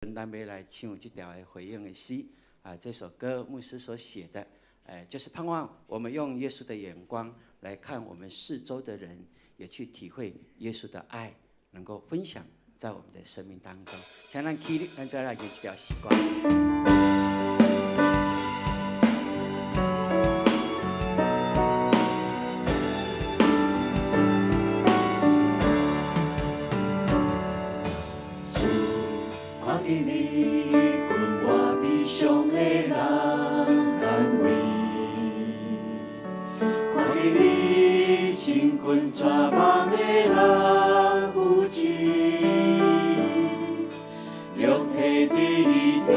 咱欲來唱這條的回應的詩啊，這首歌牧師所寫的，就是盼望我們用耶穌的眼光來看我們四周的人，也去體會耶穌的愛，能夠分享在我們的生命當中。請咱起立，咱再來念這條詩歌。主，看見你阮活悲傷的人安慰，看見你親近絕望的人扶持，肉體得醫治，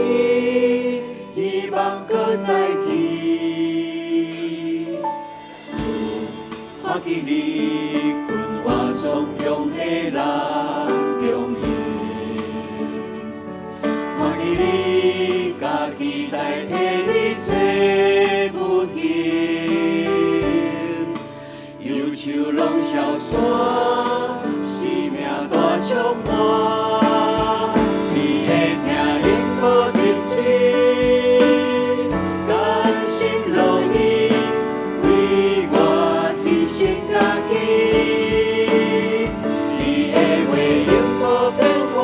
希望閣再起。主，看見你阮活喪強的人供應，看見你家己代替一切不幸，憂愁攏消散，生命大充滿。你的疼永無停止，甘心樂意為我犧牲家己。你的話永無變化，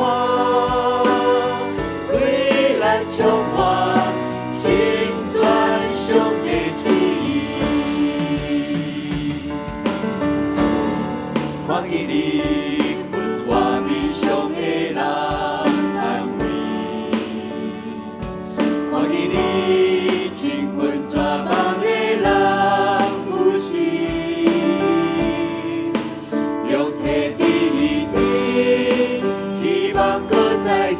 為咱充滿，成全上帝旨意。主，看見你阮活悲傷的人安慰，看見你親近絕望的人扶持，肉體得醫治，希望閣再起。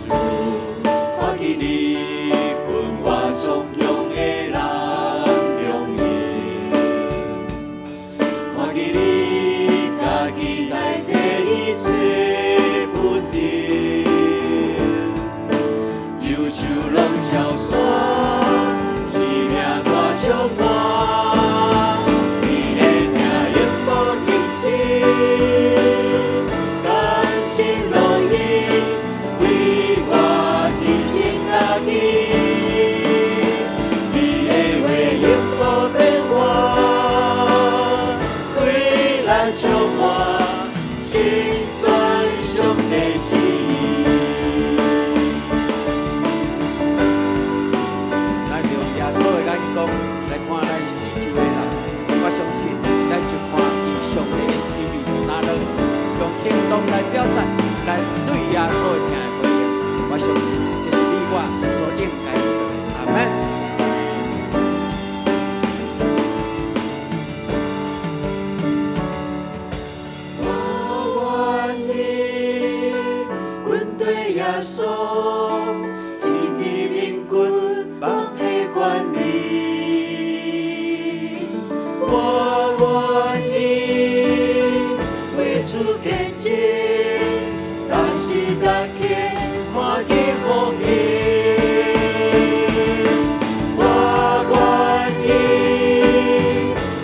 主，看見你阮活喪強的人供應，看見你家己代替一切不幸，憂愁攏消散，生命大充滿。你的疼永無停止，甘心樂意為我犧牲家己。你的話永無變化，為咱充滿，成全上帝旨意。咱用耶穌的眼光來看咱四周的人，我相信咱就看見上帝的心意佇哪裡，用行動來表達咱對耶穌的疼的回應。我相信這是你我所應該做的。阿門。我願意跟隨耶穌，堅定靈魂放的權利。我願意為主見證，逐時逐刻看見福音。我願意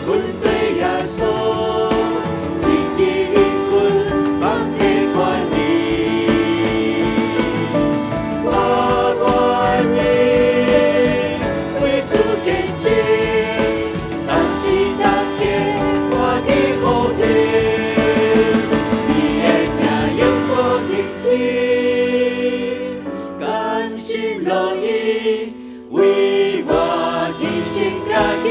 跟隨耶穌，堅定靈魂放的權利。我願意為主見證，逐時逐刻看見福音。你的疼永無停止，甘心樂意為我犧牲家己。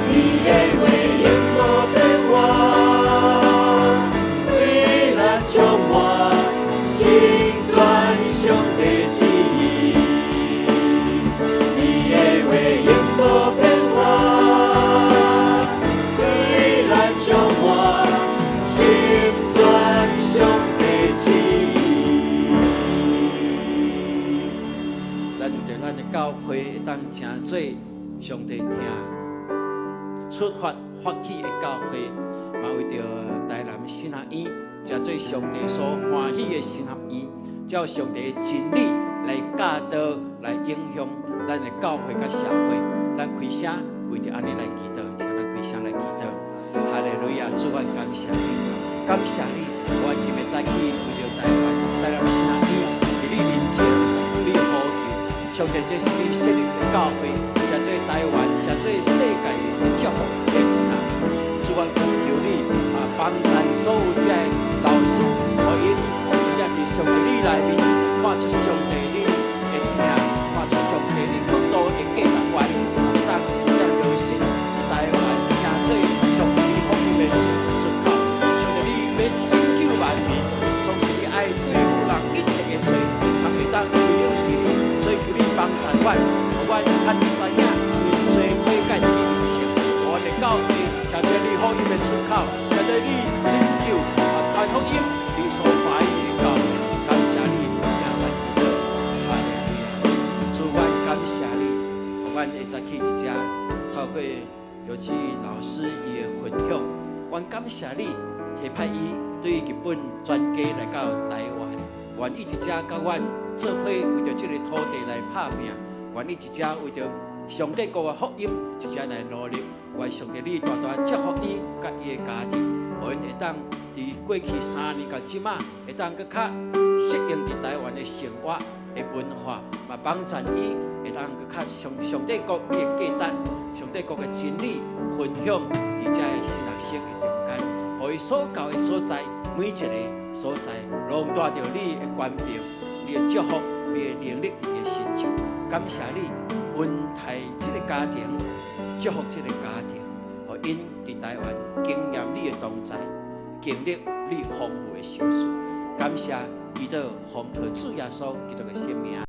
你的話永無變化，為咱充滿，成全上帝旨意。你的話永無變化，為咱充滿，成全上帝旨意。咱為著咱的教會會當成做上帝疼出發發起的教會，嘛為著台南神學院，成做上帝所歡喜的神學院，照上帝的真理來教導、來影響咱的教會佮社會。咱開聲為著按呢來祈禱，請咱開聲來祈禱。哈利路亞，主，阮感謝你，感謝你。阮今日早起為著台灣，台南新亞醫佇你面前，向你呼求。上帝，這是你設立的教會，成做台灣，成做世界的祝福的神啊！主，阮懇求你啊，幫贊所有這老師，予𪜶真正佇上帝你內面看出上帝你的疼，看出上帝你國度的價值觀，會當真正落實台灣成做上帝你福音的出口。上帝，你欲拯救萬民，總是你愛對付人一切的罪，通會當歸向佇你，所以求你幫贊阮，予阮較知影因罪悔改佇你面前，阮的教會成做你福音的出口，成做你拯救啊傳福音你所歡喜的教會。感謝你，聽阮祈禱，哈利路亞。主，阮感謝你，予阮會早起佇遮，透過尤其老師伊的分享，阮感謝你，差派伊對日本專機來到台灣，願意佇遮佮阮做伙為著這个土地來拍拚，願意佇遮為著上帝國的福音，佇遮來努力。願上帝你大大祝福伊佮伊的家庭，予𪜶會當佇過去3年到這馬，會當閣較適應佇台灣的生活的文化，嘛幫贊伊會當閣較上上帝國的價值、上帝國的真理分享佇遮的新學生的中間，予伊所到的所在，每一個所在，攏帶著你的權柄、你的祝福、你的能力佇伊的身上。感謝你恩待這個家庭，祝福這個家庭，予𪜶佇台灣經驗你的同在，經歷你豐富的賞賜。感謝祈禱奉靠主耶穌基督的聖名。